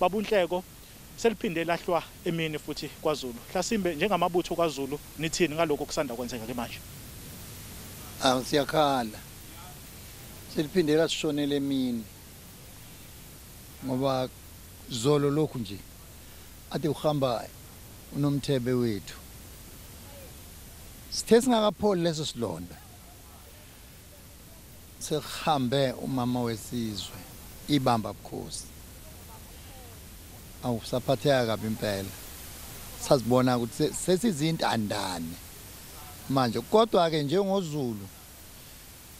Babunhleko, seliphinde lahlwa emini futhi kwaZulu. Hlasimbe njengamabutho kwaZulu nithini ngalokho kusanda kwenzeka ke manje? Siyakhala. Seliphinde lasishonela emini. Ngoba zolo lokhu nje ade uhamba unomthebe wethu. Sithe singakapholi leso silonda. Sekuhambe umama wesizwe ibamba bukhosi. Awusaphatheka kabi impela. Sazibona ukuthi sesizintandane manje, kodwa ke njengoZulu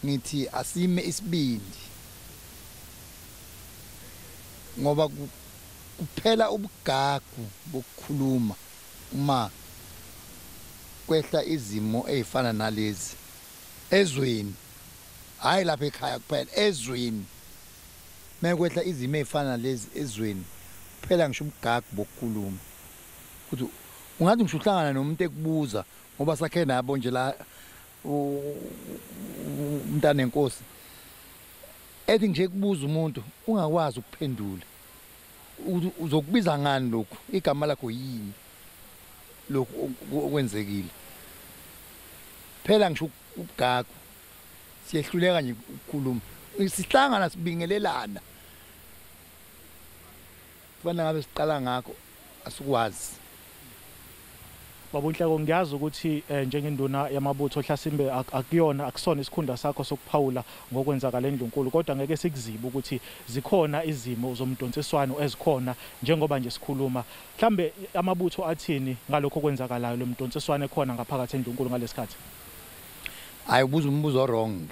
ngithi asime isibindi, ngoba kuphela ubugagu bokukhuluma uma kwehla izimo ezifana nalezi ezweni, hayi lapha ekhaya kuphela, ezweni mekwehla izimo ezifana nalezi ezweni kuphela ngisho ubugagu bokukhuluma. Ukuthi ungathi ngisho uhlangana nomuntu ekubuza, ngoba sakhe nabo nje la umntana enkosi ethi nje kubuza umuntu ungakwazi ukuphendula, uzokubiza ngani lokhu, igama lakho yini lokhu okwenzekile. Phela ngisho ubugagu siyehluleka nje ukukhuluma, sihlangana sibingelelana, kufanele ngabe siqala ngakho, asikwazi. Babunhleko, ngiyazi ukuthi njengenduna yamabutho hlasimbe akuyona akusona isikhundla sakho sokuphawula ngokwenzakala endlunkulu, kodwa ngeke sikuzibe ukuthi zikhona izimo zomdonsiswano ezikhona njengoba nje sikhuluma. Mhlambe amabutho athini ngalokho okwenzakalayo, lo mdonsiswano ekhona ngaphakathi endlunkulu ngalesikhathi? Hayi, ubuza umbuzo wrong.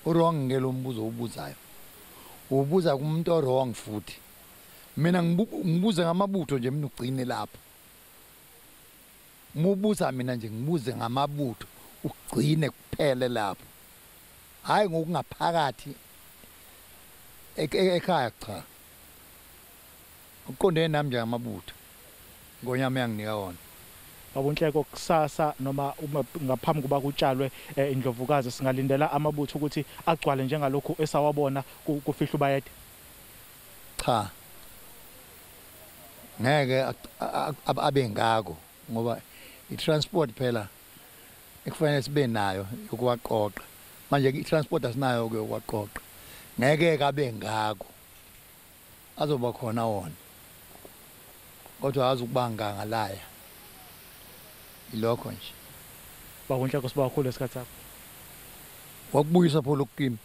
Wrong ke lo mbuzo ubuzayo. Ubuza kumuntu wrong futhi. Mina ngibuze ngamabutho nje, mina ugcine lapho. Mubuza mina nje ngibuze ngamabutho, ugcine kuphele lapho. Hayi ngokungaphakathi ekhaya, cha. Uqonde nami nje ngamabutho. Ngonyama yanginika wona. Babunhleko, kusasa noma ngaphambi kuba kutshalwe indlovukazi singalindela amabutho ukuthi agcwale njengalokhu esawabona kufihlwa uBayede? Cha. Ngeke abe ngako, ngoba i-transport phela ekufanele sibe nayo yokuwaqoqa. Manje i-transport asinayo yokuwaqoqa. Ngeke kabe ngako. Azoba khona wona. Kodwa azi ukuba ngalaya. Ilokho nje. Babunhleko, sibakhulu esikhathi sakho. Wakubuyisa pho lokukimi.